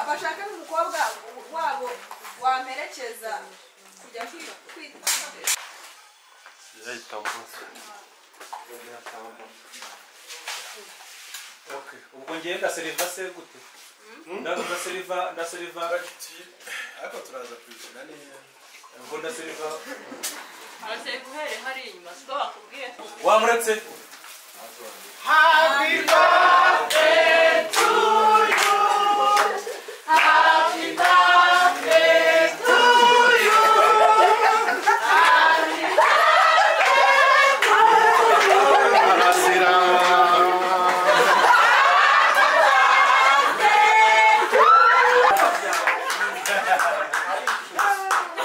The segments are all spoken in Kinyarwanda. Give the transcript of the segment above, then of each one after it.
Bashaka n'umukobwa wabo wamperekeza kujya kwita. Okay, ubwo ngiye ndaseriva se gute? Ndaseriva ndaseriva ariko turaza kwishyura neza. Ubwo ndaseriva araseriva uhere hari inyuma siko bakubwiye. Wamuretse. Happy birthday to you. Happy birthday to you. Happy birthday to you.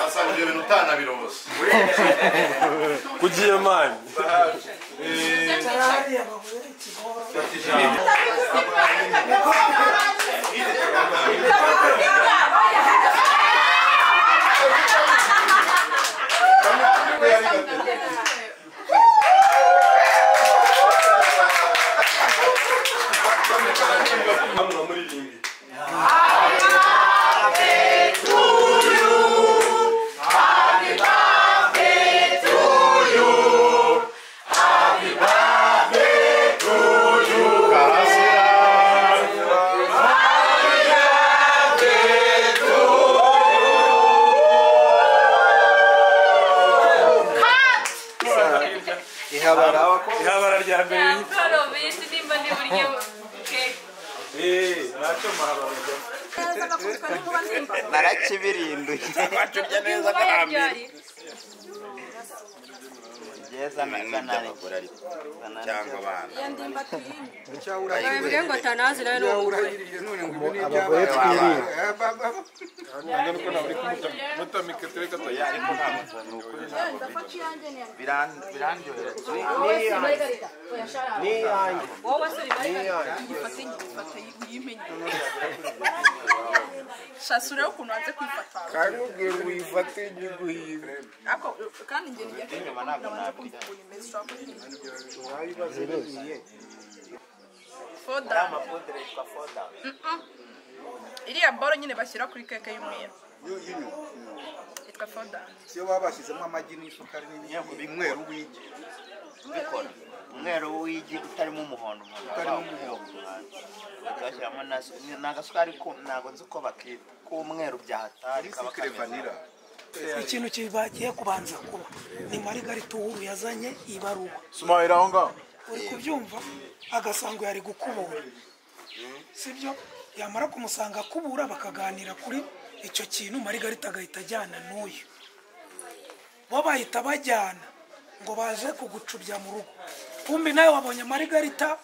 Asanga ibyo bintu utanabirose. Kugiye mani. Ihabara rya mbere. Narakibirinduye. Bacurya neza karambira. Jeza na cyangwa abana. Babibwiye ngo atanazi nawe ni umugore. Abagore twirira. Birandyohera. Ni Wowe se uri Margarita. Ngifate ngifate uyimenye. Shasure ukuntu wanze kwifata. Kandi uyifate nyiguhibe. Ako kandi ngiye ngiye nabanza kumva ukuntu imeze ushobora kuyimenye. Wayibaze niye. Foda. Amapodre yitwa foda. Iriya boro nyine bashyira kuri keke y'umweru. Yitwa foda. Siyo baba bashyizemo amagi n'isukari n'ibindi umweru w'igi. Bikora. Umweru w'igi utarimo umuhondo utarimo umuhondo. Bagashyiramo n'agasukari ko ntago nzi uko bakita k'umweru byahatari kaba kameze. Ikintu kibagiye kubanza kuba ni Margarita Uhuru yazanye ibaruwa. Sumaira aho ngaho. Uri kubyumva agasanga yari gukubura. Sibyo? Yamara kumusanga kubura bakaganira kuri icyo kintu Margarita agahita ajyana n'uyu. Bo bahita bajyana ngo baje kugucubya mu rugo. Kumbi nawe wabonye Margarita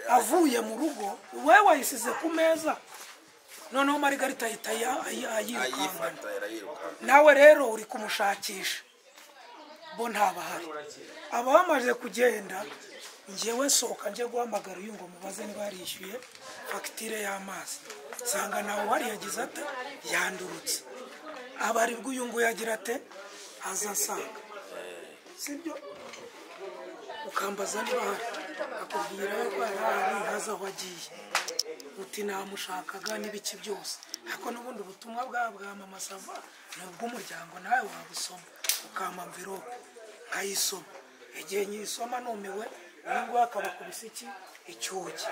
avuye mu rugo, wewe wayisize ku meza. Noneho Margarita ahita ayiruka. Nawe rero uri kumushakisha. Bo ntabahari. Abamaze kugenda ngewe sohoka nje guhamagara uyu ngo mubaze niba yarishyuye fagitire y'amazi. Sanga nawe wari yagize ate yandurutse. Abari bw'uyu ngo yagira ate aza asanga. Sibyo? Ukambaza niba ahari akubwira ko ahari ntazi aho agiye. Uti namushakaga n'ibiki byose. Ariko n'ubundi ubutumwa bwa Mama Sava ni ubw'umuryango nawe wabusoma. Ukampa envelope nkayisoma. Igihe nyisoma numiwe uyu nguyu akabakubisa iki icyugi.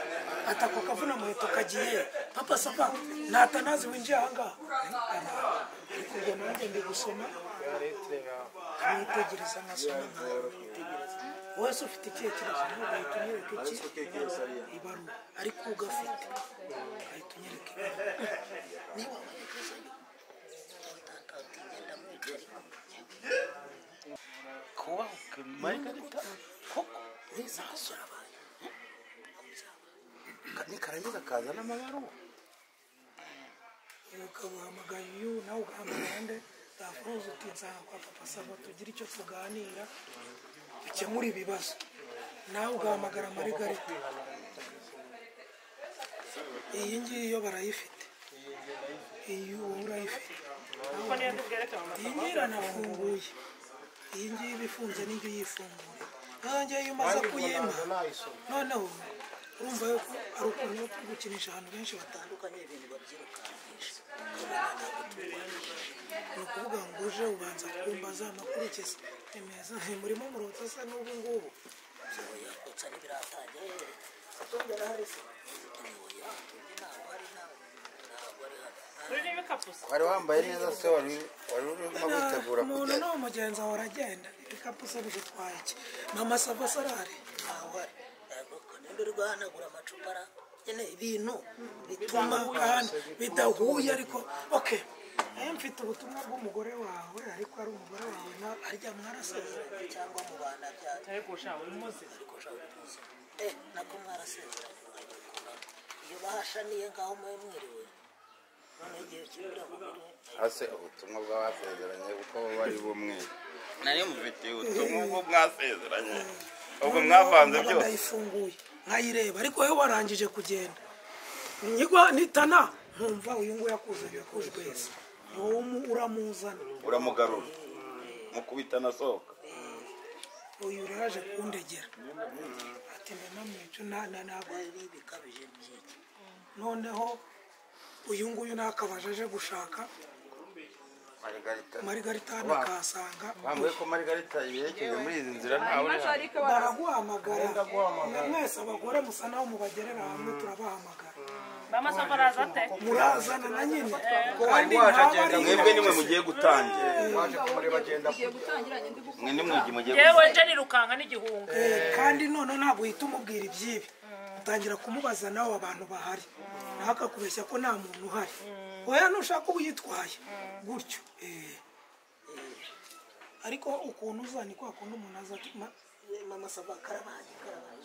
Atako kavuna muheto kagiye. Papa Sava natanazi winjiye aha ngaha. Ariko ubwo nanjye ndi gusoma nitegereza nkasoma nkitegereza. Wese ufite ikihe kibazo ugahita unyereka iki ibaruwa ariko ugafite ugahita unyereka ibaruwa niba wagezeyo kuba Margarita koko neza nikarangiza kaza n'amabaruwa. Ukabuhamagaye uyu nawe ugahamagara nde Dafuruza uti nsanga kwa Papa Sava tugire icyo tuganira dukemura ibibazo. Nawe ugahamagara Margarita. Iyi ngiyi yo barayifite. Iyi wowe urayifite. Iyi ngiyi iranafunguye. Iyi ngiyi iba ifunze n'ijya uyifungura. Nanjye iyo umaze kuyimpa noneho Urumva yuko ari ukuntu iyo turi gukinisha ahantu benshi batandukanye ibintu babyirukankisha. Ni ukuvuga ngo uje ubanza kumbaza amakuru kese ni meza, murimo murotsa se n'ubu ngubu? Oya, kotsa ntibiratangira. Tunge arahari se? Oya, Tunge ntabwo ari ntabwo ari hano. Wari wambaye neza se, wari urimo witegura Umuntu kujyayo? ni umugenzi ahora agenda, ibikapu se bigutwaye iki? Mama Sava sarari Ntawe uhari. Ninde uri guhanagura amacupa ara? Nyine ibintu bituma kandi bidahuye ariko okay. Mfite ubutumwa bw'umugore wawe, ariko ari umugore wawe na arya mwarasezeranye cyangwa mubana bya Ariko sha uri muzi. Ariko sha uri muzi. Nako mwarasezeranye mwagiye. Iyo bahashaniye ngaho mwe mwiriwe. None igihe kibira ngo Ase ubutumwa bw'abasezeranye kuko bari bumwe. Nari mufitiye ubutumwa bwo mwasezeranye. Ubwo mwavanze byose. Ndayifunguye nkayireba, ariko wowe warangije kugenda. Nyigwa nitana nkumva uyu nguyu yakuzanye akujwese. Wowe uramuzana. Uramugarura. Mukubita nasohoka. Uyu uraje kundegera. Ati ndamwica na ntabwo bikabije byiki. Noneho uyu nguyu nakabaje aje gushaka Margarita. Margarita nakasanga. Bambwiye ko Margarita yerekeje muri izi nzira ntawe uri hano. Baraguhamagara. Mwese abagore musa naho mubagerera hamwe turabahamagara. Mama Sava araza ate? Murazana na nyine. Wari waje agenda Mwebwe nimwe mugiye gutangira. Waje kumureba agenda. Tugiye gutangira njye ndi Mwe nimwe mugiye Yewe nje nirukanka n'igihunga. Kandi none ntabwo uhita umubwira ibyibi. Utangira kumubaza nawe abantu bahari. Ntakakubeshya ko nta muntu uhari. Oya nushaka uba uyitwaye gutyo. Ariko ukuntu uza ni kwa kundi umuntu aza ati Mama Sava karabaye karabaye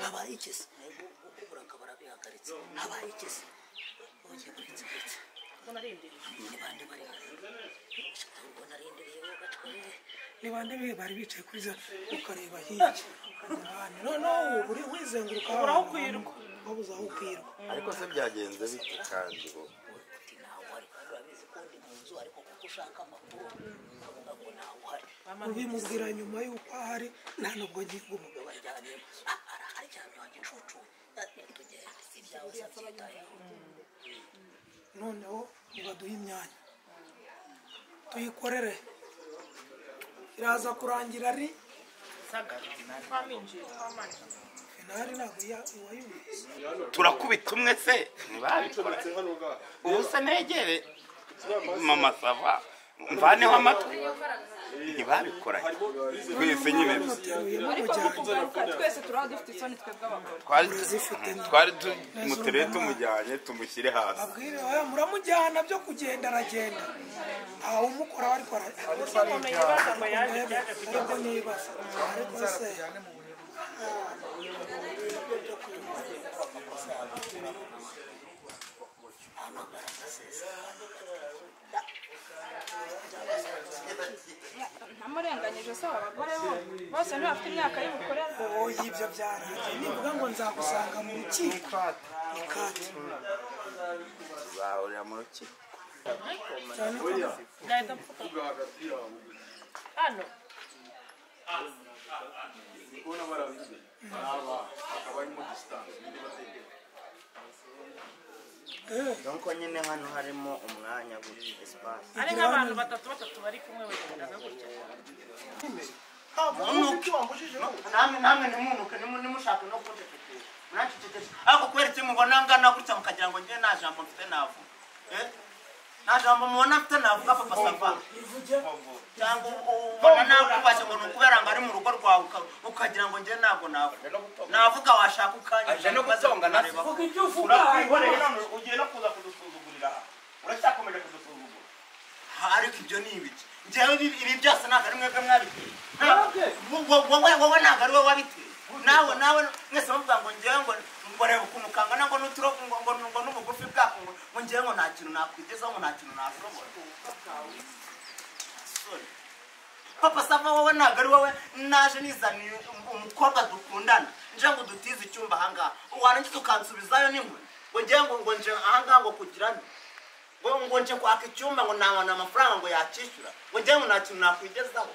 habaye iki se? Gukubura akabara bihagaritse. Habaye iki se? Ugiye kuritse kuritse. Ni bande bari hano? Ubwo narindiriye gatwe. Ni bande bari bicaye kuri za ukareba hirya. No uri wizenguruka uraho kwirwa. Wabuze aho kwirwa. Ariko se byagenze bite kandi bo? Ntawe uhari kandi urabizi ko ndi mu nzu, ariko kuko ushaka amakuru ukavuga ngo ntawe uhari. Ubimubwira nyuma y'uko ahari nta nubwo ngiye umugabo aryamye aryamye wa gicucu tugende ibyawe sabyitayeho. Noneho nibaduhe imyanya tuyikorere iraza kurangira ari finali ntabwo wayumvise. Turakubita umwe se ntibabikora. Ubu se negere Mama Sava mvaneho amatwi ntibabikoranye twese nyine Ariko kugaruka twese turaba dufite isoni twebwe abagore. Twari tumutere tumujyanye tumushyire hasi. Abwire oya muramujyana byo kugenda aragenda. Aho umukora ariko ariko nibaza ariko se Ntamurenganyije se abagore bo bose ntibafite imyaka y'ubukure. Oya ibyo byarangiye nivuga ngo nzagusanga mu rukiko ni kati. Tuzahurira mu rukiko. Ndahita mfuka. Hano. Donc nyine hano harimo umwanya gutya espace. Ari nk'abantu batatu batatu bari kumwe bagendaga gutya. Namwe ntimunuke nimushaka no kuncecekesha. Murancecekesha. Ariko kubera iki mubona ngana gutya mukagira ngo njye nta jambo mfite navuga? Nta jambo mubona mfite navuga Papa Sava. Cyangwa ubona nakubashye ngo ni ukubera ngo ari mu rugo rwawe ukagira ngo njye ntabwo navuga. Navuga washaka ukanyura. Aje no gutonga na se. Vuga ibyo uvuga. Urakwihoreye none ugiye no kuza kudusuzugurira. Uracyakomeje kudusuzugura. Ariko ibyo ni ibiki? Njyewe ibi byose ntabwo ari mwebwe mwabiteye. Wowe ntabwo ari wowe wabiteye. Nawe mwese muvuga ngo njyewe ngo reba ukuntu kangana ngo n'uturo ngo n'ubugufi bwako ngo njyewe ngo nta kintu nakwigezaho ngo nta kintu nashobora. Papa Sava wowe ntabwo ari wowe naje nizaniye umukobwa dukundana nje ngo dutize icyumba ahangaha warangiza ukansubizayo n'inkoni ngo njyewe ngo nje ahangaha ngo kugira nti ngo nje kwaka icyumba ngo nabona amafaranga ngo yakishyura ngo njyewe ngo nta kintu nakwigezaho.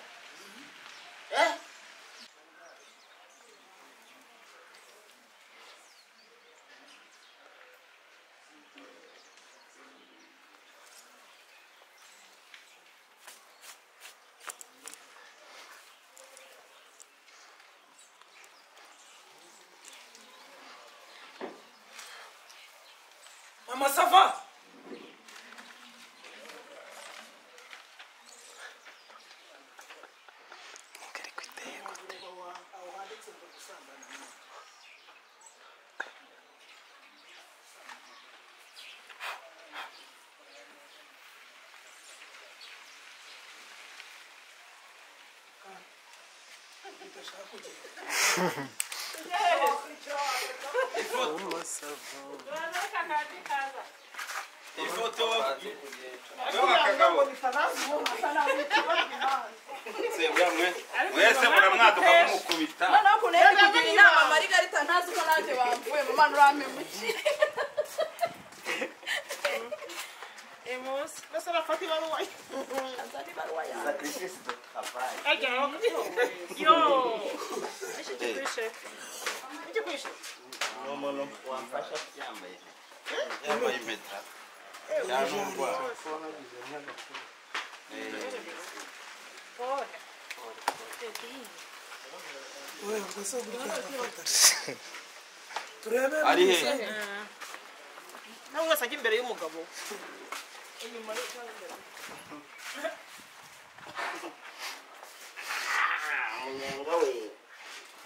Mama Sava. Mwese muramwaduka mumukubita. Noneho ukuntu yari kugira inama Marigarita ntazi ko nanjye bamvuye mu mana urampemukiye. Emusi bose bafata ibaruwa. Azana ibaruwa yawe. Sacrifice de travail. Yo. Iki kwishe. Ni umuntu wamfasha yambaye. Yambaye impeta. Cyangwa Turebe Ari he? Nawe wese ajya imbere y'umugabo. Inyuma y'umugabo. Umunyenga we.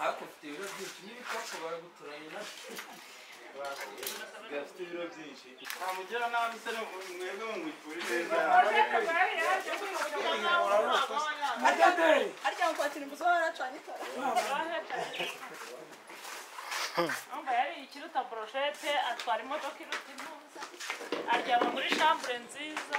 Ariko ufite ibiro byinshi n'ibikapu baraguturanye na Gafite ibiro byinshi. Ntamugira nabi se mwebwe mumwifuri neza. Madederi. Arya ngo kwakira imbuzo baracanye itara. Umva yari ikiruta brochette atwara imodoka iruta impuza aryama muri chambre nziza.